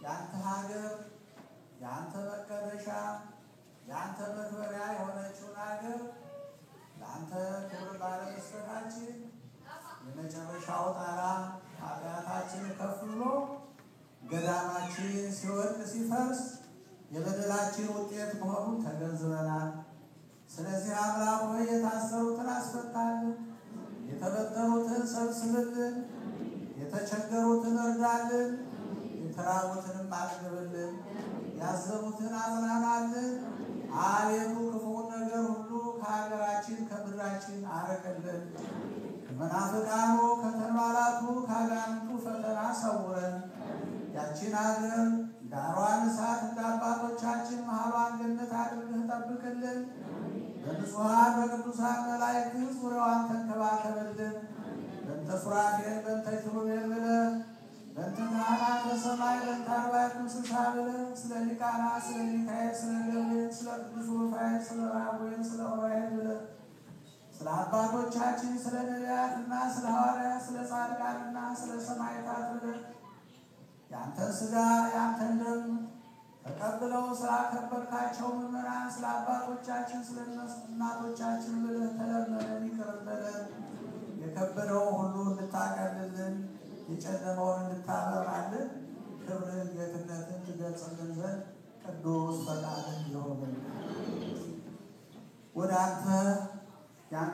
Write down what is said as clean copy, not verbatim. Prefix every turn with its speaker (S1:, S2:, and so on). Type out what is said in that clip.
S1: ያንተ ሀገር ያንተ መቀደሻ ያንተ መክበሪያ የሆነችውን ሀገር ለአንተ ክብር ባለመስጠታችን የመጨረሻው ጣራ ኃጢአታችን ከፍ ብሎ ገዳማችን ሲወድቅ ሲፈርስ የበደላችን ውጤት መሆኑን ተገንዝበናል። ስለዚህ አምላክ ሆይ የታሰሩትን አስፈታልን፣ የተበተኑትን ሰብስብልን፣ የተቸገሩትን እርዳልን፣ የተራቡትንም አጥግብልን፣ ያዘኑትን አጽናናልን። አቤቱ ክፉውን ነገር ሁሉ ከሀገራችን ከምድራችን አርቅልን። ከመናፍቃኑ ከተንባላቱ ከአጋንንቱ ፈተና ሰውረን። ያችን ሀገር ዳሯን እሳት እንደ አባቶቻችን መሀሏን ገነት አድርገህ ጠብቅልን። በንጹሐን በቅዱሳን መላእክት ዙሪያዋን ተንከባከብልን። በእንተ ሱራፌል በእንተ ኪሩቤል ብለህ በእንተ ካህናተ ሰማይ በእንተ አርባዕቱ እንስሳ ብለህ ስለ ሊቃናት ስለ ሚካኤል ስለ ገብርኤል ስለ ቅዱስ ሩፋኤል ስለ ራጉኤል ስለ ዑራኤል ብለህ ስለ አባቶቻችን ስለ ነቢያትና ስለ ሐዋርያት ስለ ጻድቃንና ስለ ሰማዕታት ብለህ ያንተን ሥጋ ያንተን ደም ተቀብለው ስላከበርካቸው ምዕመናን ስለ አባቶቻችን ስለ እናቶቻችን ብለህ ተለመነን፣ ይቅር በለን። የከበደው ሁሉ እንድታቀልልን የጨለመውን እንድታበራልን ክብርህን ጌትነትን ትገልጽልን ዘንድ ቅዱስ ፈቃድህ ይሁን። ወደ አንተ ያንተ